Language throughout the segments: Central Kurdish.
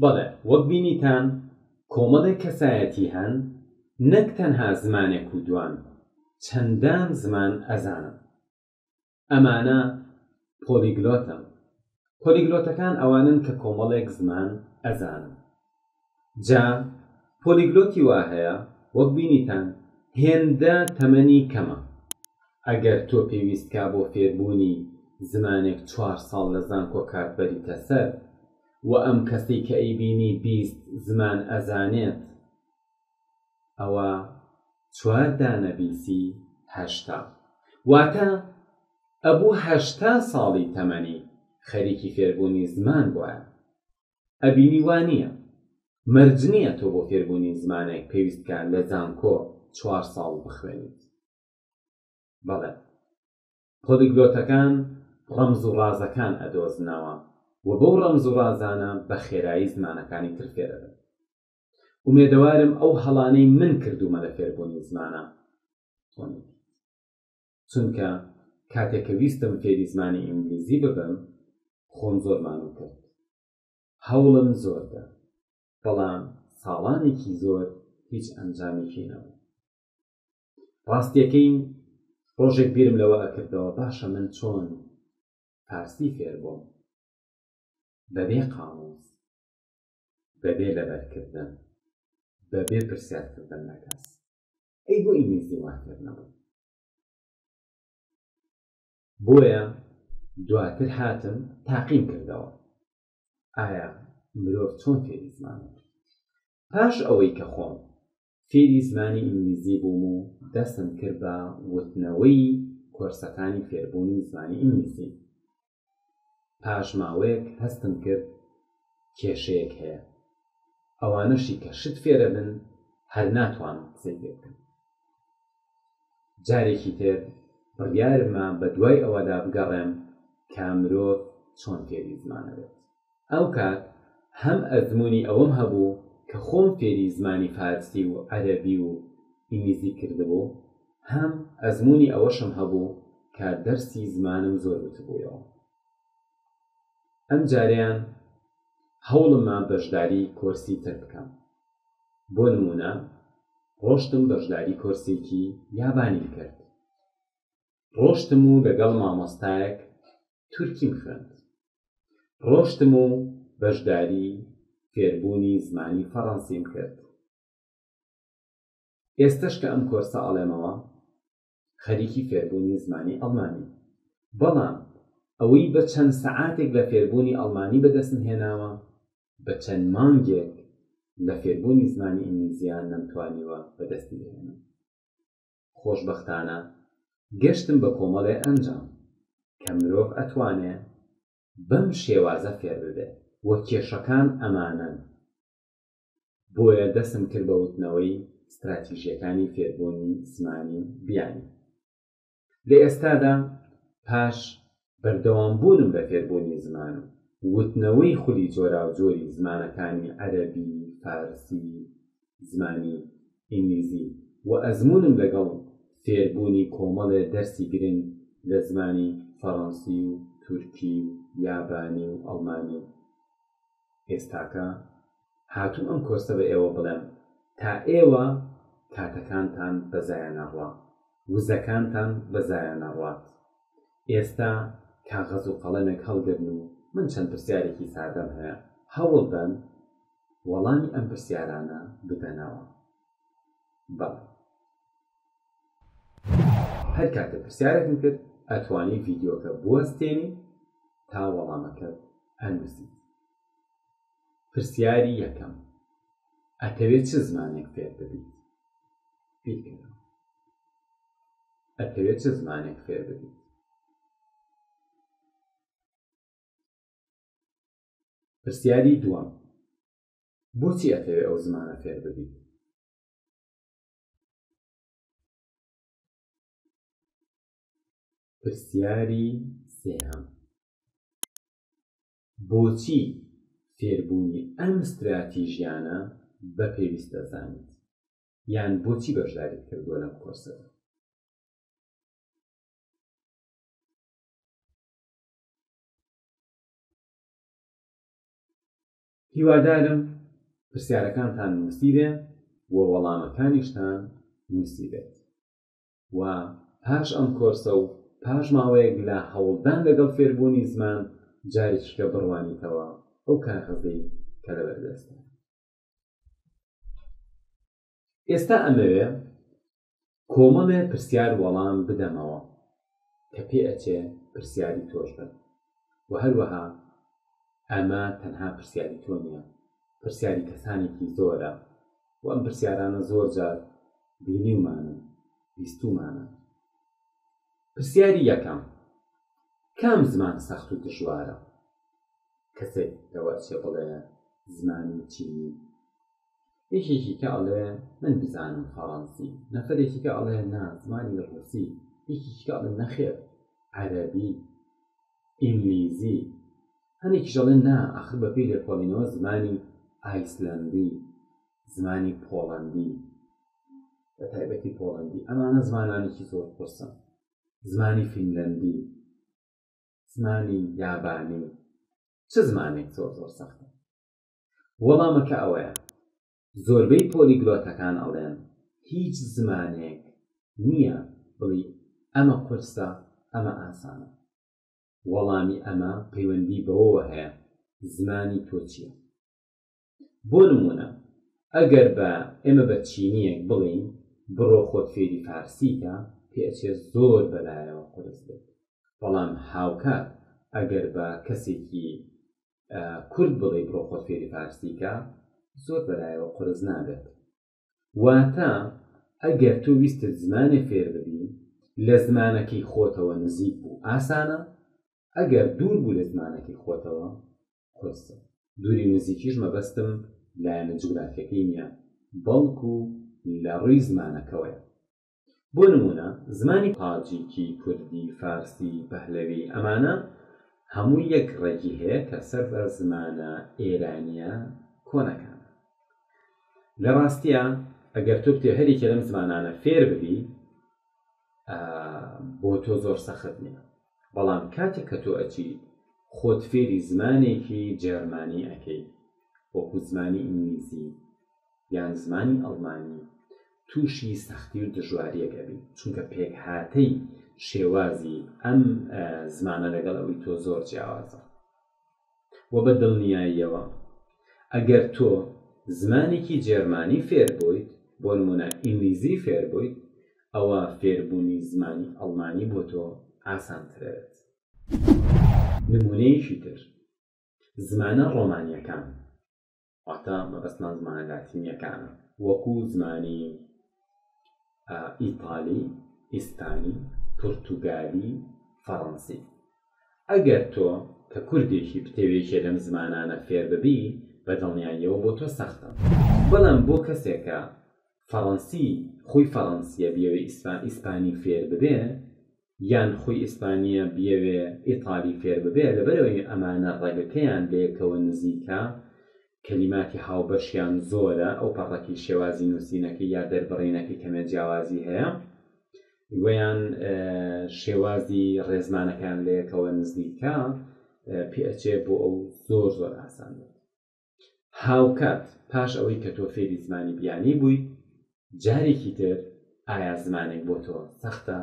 بەڵێ وەک بینیتان کۆمەڵێک کەسایەتی هەن نەک تەنها زمانێک و دوان چەندان زمان ئەزانن. ئەمانە پۆلیگلۆتن. پۆلیگلۆتەکان ئەوانەن کە کۆمەڵێک زمان ئەزانن. جا پۆلیگلۆتی وا هەیە وەک بینیتان هێندە تەمەنی کەمە. ئەگەر تۆ پێویست کا بۆ فێربوونی زمانێک چوار ساڵ لە زانکۆ کات بەریتە سەر و ئەم کەسەی کە ئەیبینی 20 زمان ئەزانێت ئەوە چوار دانە بیسی 80 واتە ئەبوو 80 ساڵی تەمەنی خەریکی فێربوونی زمان بوایە. ئەبینی وا نییە. مەرج نییە تۆ بۆ فێربوونی زمانێک پێویست کە لە زانکۆ چوار ساڵ بخوێنیت. بەڵێ. پۆلیگلۆتەکان ڕەمز و ڕازەکان ئەدۆزنەوە و بەو ڕەمز و ڕازانە بە خێرایی زمانەکانی تر فێرەبن. ئومێدەوارم ئەو هەڵانەی من کردوومە لە فێربوونی زمانە تۆ نەکەیت. چونکە کاتێک کە ویستم فێری زمانی ئینگلیزی ببم خۆم زۆر مانوو کرد. هەوڵم زۆر دا. بەڵام ساڵانێکی زۆر هیچ ئەنجامێکی نەبوو. ڕاستیەکەی ڕۆژێک بیرم لەوە ئەکردەوە باشە من چۆن فارسی فێر بووم بەبێ قاموس بەبێ لەبەرکردن بەبێ پرسیارکردن لە کەس ئەی بۆ ئینگلیزی وا فێر نەبووم بۆیە دواتر هاتم تاقیم کردەوە ئایا مرۆڤ چۆن فێری زمان پاش ئەوەی کە خۆم فێری زمانی ئینگلیزی بووم و دەستم کرد بە وتنەوەی کۆرسەکانی فێربوونی زمانی ئینگلیزی. پاش ماوەیەک هەستم کرد کێشەیەک هەیە. ئەوانەشی کە شت فێرەبن هەر ناتوانن قسەی پێ بکەن. جارێکی تر بڕیارمە بە دوای ئەوەدا بگەڕێم کە مرۆڤ چۆن فێری زمان ئەبێت. ئەوکات هەم ئەزموونی ئەوەم هەبوو کە خۆم فێری زمانی فارسی و عەرەبی و ئینگلیزی کردبوو، هەم ئەزموونی ئەوەشم هەبوو کە دەرسی زمانم زۆر وتبوویەوە. ئەمجارەیان هەوڵمما بەشداری کۆرسی تر بکەم. بۆ نموونە ڕۆشتم بەشداری کۆرسێکی یابانیم کرد. ڕۆشتم و لەگەڵ مامۆستایەک تورکیم خوێند. ڕۆشتم و بەشداری فێربوونی زمانی فەڕەنسیم کرد. ئێستەش کە ئەم کۆرسە ئەڵێمەوە خەریکی فێربوونی زمانی ئەڵمانیم. بەڵام ئەوەی بە چەند سەعاتێک لە فێربوونی ئەڵمانی بەدەستم هێناوە، بە چەند مانگێک لە فێربوونی زمانی ئینگلیزیا نەمتوانیوە بەدەستی بهێنم. خۆشبەختانە گەشتم بە کۆمەڵێ ئەنجام کە مرۆڤ ئەتوانێ بەم شێوازە فێر ببێ و کێشەکان ئەمانەن بۆیە دەسم کرد بە وتنەوەی ستراتیژیەکانی فێربوونی زمانی بیانی. لە ئێستادا پاش بەردەوام بوونم لە فێربوونی زمان و وتنەوەی خولی جۆراوجۆری زمانەکانی عەرەبی، فارسی، زمانی ئینگلیزی و ئەزموونم لەگەڵ فێربوونی کۆمەڵێ دەرسی گرنگ لە زمانی فەڕەنسی و تورکی و یابانی و ئەڵمانی ئێستاکە هاتووم ئەم کۆرسە بە ئێوە بڵێم تا ئێوە کاتەکانتان بە زایە نەڕوا وزەکانتان بە زایە نەڕوات ئێستا کاغەز و قەڵەمێک هەڵگرن و من چەند پرسیارێکی سادەم هەیە هەوڵدەن وەڵامی ئەم پرسیارانە بدەنەوە بەڵێ هەر کاتێ پرسیارێکم کرد ئەتوانی ڤیدیۆکە بوەستێنی تا وەڵامەکەت ئەنووسیت پرسیاری یەکەم ئەتەوێت چ زمانێک فێر ببیت بیرکەرەوە ئەتەوێت چ زمانێک فێر ببیت پرسیاری دووەم بۆچی ئەتەوێ ئەو زمانە فێر ببیت پرسیاری سێهەم بۆچی فێربوونی ئەم ستراتیژیانە بە پێویست دەزانیت یان بۆچی بەشداریت کردووە لەم کۆرسەدا؟ هیوادارم پرسیارەکانتان نووسیبێ و وەڵامەکانیشتان نووسیبێت و پاش ئەم کۆرسە و پاش ماوەیەک لە هەوڵدان لەگەڵ فێربوونی زمان جارێکیکە بڕوانیتەوە ئەو کاغەزەی کە لەبەردەستە. ئێستا ئەمەوێ کۆمەڵێ پرسیار وەڵام بدەمەوە کە پێ ئەچێ پرسیاری تۆش بن و هەروەها ئەمە تەنها پرسیاری تۆ نییە پرسیاری کەسانێکی زۆرە و ئەم پرسیارانە زۆر جار بینیومانن بیستومانە پرسیاری یەکەم کام زمان سەخت و دژوارە کەسێک لەوە ئەچێ بڵێ زمانی چینی یەکێکی کە ئەڵێ من بزانم فەڕەنسی، نەفەرێکی کە ئەڵێ نا زمانی ڕووسی، یەکێکی کە ئەڵێ نەخێر عەرەبی، ئینگلیزی، هەنێکیش ئەڵێن نا ئاخر بەپێی لێکۆڵینەوە زمانی ئایسلەندی، زمانی پۆڵەندی، بە تایبەتی پۆڵەندی، ئەمانە زمانانێکی زۆر قورسن، زمانی فینلەندی، زمانی یابانی، چ زمانێک زۆر زۆر سەختە؟ وەڵامەکە ئەوەیە، زۆربەی پۆلیگلۆتەکان ئەڵێن هیچ زمانێک نییە بڵی ئەمە قورسە ئەمە ئاسانە. وەڵامی ئەمە پەیوەندی بەوەوە هەیە زمانی تۆ چییە. بۆ نموونە ئەگەر بە ئێمە بە چینییەک بڵێین بڕۆ خۆت فێری فارسی کە پێئەچێ زۆر بەلایەوە قورس بێت. بەڵام هاوکات ئەگەر بە کەسێکی کورد بڵێی بڕۆ خۆت فێری فارسی کە زۆر بەلایەوە قورس نابێت واتە ئەگەر تۆ ویستت زمانێ فێر ببی لە زمانەکەی خۆتەوە نزیک بوو ئاسانە ئەگەر دوور بوو لە زمانەکەی خۆتەوە قورسە دووری نزیکیش مەبەستم لایەنە جوگرافیەکەی نییە بەڵکو لە ڕووی زمانەکەوەیە بۆ نموونە زمانی تاجیکی، کوردی، فارسی، پەهلەوی ئەمانە هەمووی یەک ڕێگی هەیە کە سەر بە زمانە ئێرانییە کۆنەکانە. لە ڕاستیا ئەگەر تۆ بتەوێ هەر یەکێ لەم زمانانە فێر ببی بۆ تۆ زۆر سەخت نییە. بەڵام کاتێک کە تۆ ئەچیت خۆت فێری زمانێکی جێرمانی ئەکەی وەکوو زمانی ئینگلیزی یان زمانی ئەڵمانی تووشی سەختی و دژوارییەک ئەبی، چونکە پێکهاتەی شێوازی ئەم زمانە لەگەڵ ئەوی تۆ زۆر جیاوازە. وە بە دڵنیاییەوە ئەگەر تۆ زمانێکی جێرمانی فێر بوویت، بۆ نموونە ئینگلیزی فێر بوویت، ئەوا فێربوونی زمانی ئەڵمانی بۆ تۆ ئاسانترەبێت. نموونەیەکی تر، زمانە ڕۆمانییەکان. واتە مەبەستمان زمانە لاتینیەکانە وەکو زمانی ئیتالی، ئیسپانی، پورتوگالی، فەڕەنسی. ئەگەر تۆ کە کوردێکی بتەوێ یەکێ لەم زمانانە فێر ببی بە دڵنیاییەوە بۆ تۆ سەختە. بەڵام بۆ کەسێک کە فەڕەنسی خۆی فەڕەنسیە بیەوێ ئیسپانی فێر ببێ یان خۆی ئیسپانیە بیەوێ ئیتالی فێر ببێ لەبەرئەوەی ئەمانە ڕەگەکەیان لەیەکەوە نزیکە کەلیماتی هاوبەشیان زۆرە ئەو پەڕەکی شێوازی نوسینەکەی یا دەربڕینەکەی کەمێ جیاوازی هەیە وەیان شێوازی ڕێزمانەکەیان لەیەکەوە نزیکە پێئەچێ بۆ ئەو زۆر زۆر ئاسان بێت. هاوکات پاش ئەوەی کە تۆ فێری زمانی بیانی بوویت، جارێکی تر ئایا زمانێک بۆ تۆ سەختە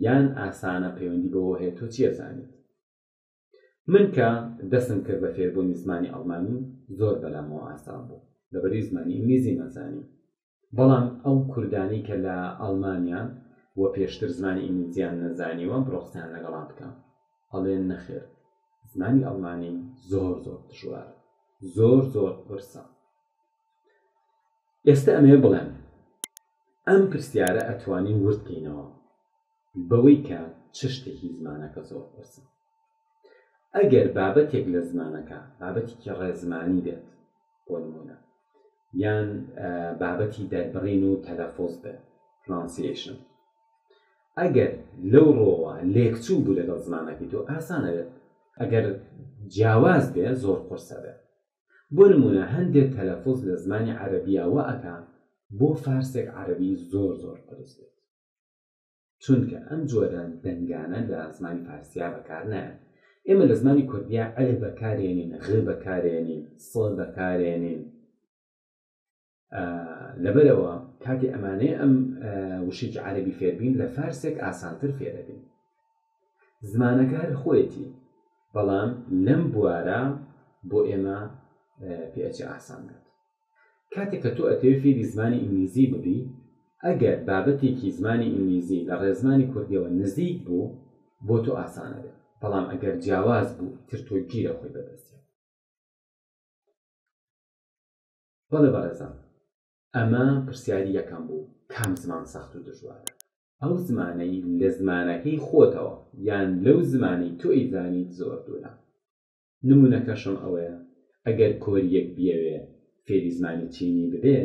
یان ئاسانە پەیوەندی بەوەوە هەیە تۆ چی ئەزانیت. من کە دەستم کرد بە فێربوونی زمانی ئەڵمانی زۆر بەلامەوە ئاسان بوو لەبەرئەوەی زمانی ئینگلیزیم ئەزانی. بەڵام ئەو کوردانەی کە لە ئەڵمانیان و پێشتر زمانی ئینگلیزیان نەزانیوە بڕۆ قسەیان لەگەڵا بکە ئەڵێن نەخێر زمانی ئەڵمانی زۆر زۆر دژوارە زۆر زۆر قورسە ئێستا ئەمەوێ بڵێم ئەم پرسیارە ئەتوانین ورد کەینەوە بەوەی کە چ شتێکی زمانەکە زۆر قورسە ئەگەر بابەتێک لە زمانەکە بابەتێکی ڕێزمانی بێت بۆ نمونە یان بابەتی دەربڕین و تەلەفۆز بێت pronunciation ئەگەر لەو ڕۆوە لێکچوو بوو لەگەڵ زمانەکەی تۆ ئاسانە بێت ئەگەر جیاواز بێ زۆر قورسە بێت بۆ نمونە هەندێک تەلەفۆز لە زمانی عەرەبیە وە ئەکا بۆ فارسێک عەرەبی زۆر زۆر قورس بێت چونکە ئەم جۆرە دەنگانە لە زمانی فارسیا بەکار نایەن. ئێمە لە زمانی کوردیا عر بەکارێنین، غ بەکارێنین، ص بەکارێنین. لەبەرئەوە کاتێ ئەمانەیە ئەم وشەیەکی عەرەبی فێربین لە فارسێک ئاسانتر فێرەبین. زمانەکە هەر خۆیەتی بەڵام لەم بوارە بۆ ئێمە پێئەچێ ئاسان بێت. کاتێک کە تۆ ئەتەوێ فێری زمانی ئینگلیزی ببی ئەگەر بابەتێکی زمانی ئینگلیزی لە ڕێزمانی کوردیەوە نزیک بوو بۆ تۆ ئاسانە بێت بەڵام ئەگەر جیاواز بوو ئیتر تۆ گیرە خۆی بەدەستیەوە. بەڵێ بەڕێزان ئەمە پرسیاری یەکەم بوو کام زمان سەخت و دژوارە؟ ئەو زمانەی لە زمانەکەی خۆتەوە یان لەو زمانەی تۆ ئەیزانیت زۆر دوورە. نمونەکەشم ئەوەیە ئەگەر کۆریەک بیەوێ فێری زمانی چینی ببێ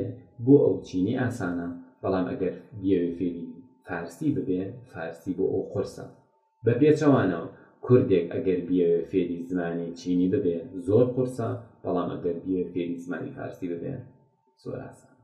بۆ ئەو چینی ئاسانە بەڵام ئەگەر بیەوێ فێری فارسی ببێ فارسی بۆ ئەو قورسە بە پێچەوانەوە کوردێک ئەگەر بیەوێ فێری زمانی چینی ببێ زۆر قورسە بەڵام ئەگەر بیەوێ فێری زمانی فارسی ببێ زۆر ئاسانە.